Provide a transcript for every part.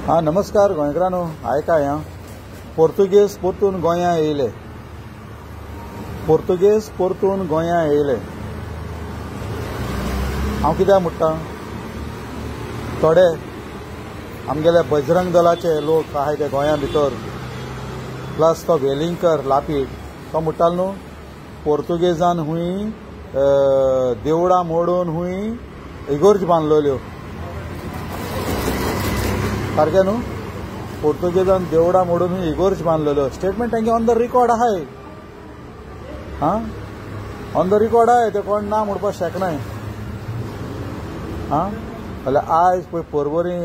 हां नमस्कार गोंयकारांनो, आयकाय हां. पोर्तुगेज परतून गोंया येयले, पोर्तुगेज परतून गोंया येयले. हांव कित्याक म्हणटा, थोडे आमगेले बजरंग दलाचे लोक आहाय ते गोंया भितर, प्लस तो वेलिंगकर लापीट तो म्हणटालो न्हू पोर्तुगेजान हुंय देवळां मोडून हुंय इगोर्ज बांदलेल्यो. सारकें न्हू, पोर्तुगेजान देवळां मोडून इगोर्ज बांदलेल्यो. स्टेटमेंट तांगे ऑन the record आहाय. आं, ऑन the record आहाय, ते कोण ना म्हणपाक शकनाय. आं, जाल्यार आयज पळय पर्वरी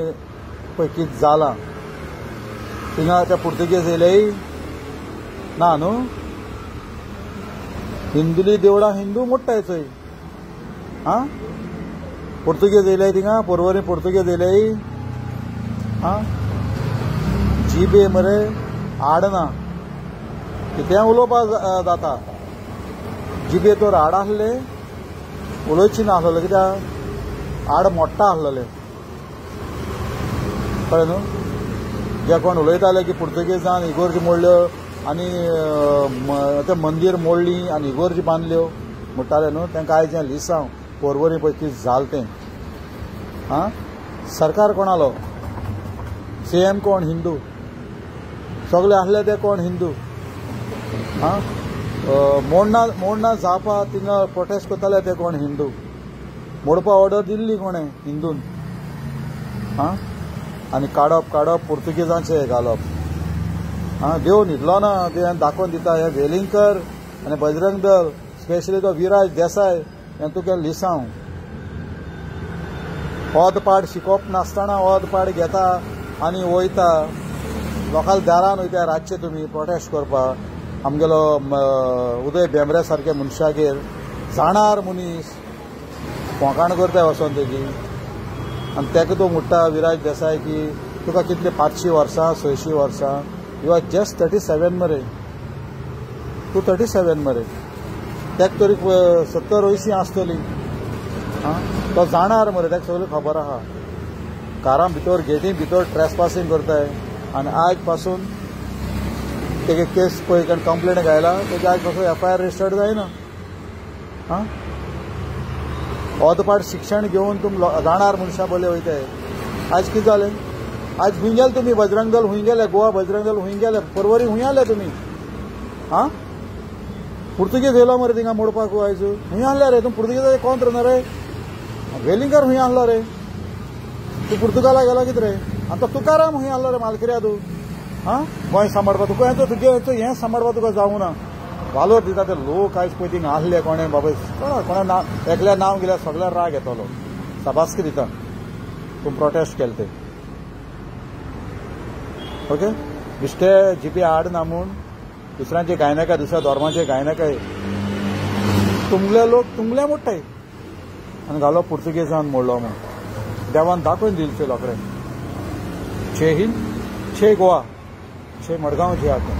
पळय कितें जालां, थिंगा ते पुर्तुगेज येयलेय ना न्हू. हिंदुली देवळां हिंदू मोडटाय चोय. आं, पुर्तुगेज येयले थिंगा पर्वरी, पुर्तुगेज येयलेय. आं, जिबे मरे आडना, कितें उलोवपाक जाता. जिबे तर आड आसले, उलोवची ना आसलेले, कित्याक आड मोडटा आसलेले. कळ्ळें न्हू, जे कोण उलयताले की पुर्तुगेजान इगोर्ज मोडल्यो आनी ते मंदीर मोडली आनी इगोर्ज बांदल्यो म्हणटाले न्हू, तांकां आयज हें लिसांव पर्वरी पळय कितें जालें तें. आं, सरकार कोणालो, सीएम कोण हिंदू, सगळे आसले ते कोण हिंदू. आं, मोडना मोडना जावपा थिंगा प्रोटेस्ट करताले ते कोण हिंदू, मोडपा ऑर्डर दिल्ली कोणें हिंदून. आं, आनी काडप काडप पुर्तुगेजांचें घालप. आं, देव न्हिदलो ना, ते दाखोवन दिता. हे वेलिंगकर आनी बजरंग दल, स्पेशली तो विराज देसाय, हें तुका लिसांव. ओद पाड शिकोवप नासतना ओद पाड घेता आनी वयता लोकांक दारान वयता रातचे तुमी प्रोटेस्ट करपाक. आमगेलो उदय भेंब्रे सारके मनशागेर जाणार मनीस फोकाण करता वचोन तेजी. आनी तेका तूं म्हणटा विराज देसाय की तुका कितले 500 वर्सां 600 वर्सां, you are just 37 मरे, तूं 37 मरे, तेका तरी 70 80 आसतली. आं, तो जाणार मरे, तेका सगळें खबर आहा. कारां भितर गेटी भितर ट्रेसपासींग करताय. आनी आयज पासून तेगे केस पळय कारण कंप्लेन घायला, तेजे आयज पासून एफआयआर रजिस्टर्ड जायना. आं, ओदपाट शिक्षण घेवन तुमी जाणार मनशां बोले वयताय. आयज कितें जालें, आयज हुंय गेले तुमी, बजरंग दल हुंय गेले, गोवा बजरंग दल हुंय गेले, पर्वरी हुंय आसले तुमी. आं, पुर्तुगेज येयलो मरे थिंगा मोडपाक आयज, हुंय आसले रे तुमी पुर्तुगेजाचे कोंत्र न्हू रे. वेलिंगकर हुंय आसलो रे, तूं पुर्तुगाला गेलो कितें रे? आनी तो तुकाराम हुंय आसलो रे मालकिऱ्या तूं. आं, गोंय सांबाळपा तुका हें तुगे हें सांबाळपा तुका जावूं ना. वालोर दिता ते लोक आयज पळय थिंगा आसले कोणें बाबा, कोणें नांव एकल्या नांव गेल्यार सगळ्या राग येतलो. साबास्की दिता तूं प्रोटेस्ट केले ते. ओके, बिश्टे जिबे आड ना म्हूण दुसऱ्यांचे गायनाकाय, दुसऱ्या धर्माचे गायनाकाय. तुमले लोक तुमले मोडटाय आनी घालो पुर्तुगेजान मोडलो म्हूण देवान दाखोवन दिले ते लोकांक. छे हिंद, छे गोवा, छे मडगांव, जे आतां.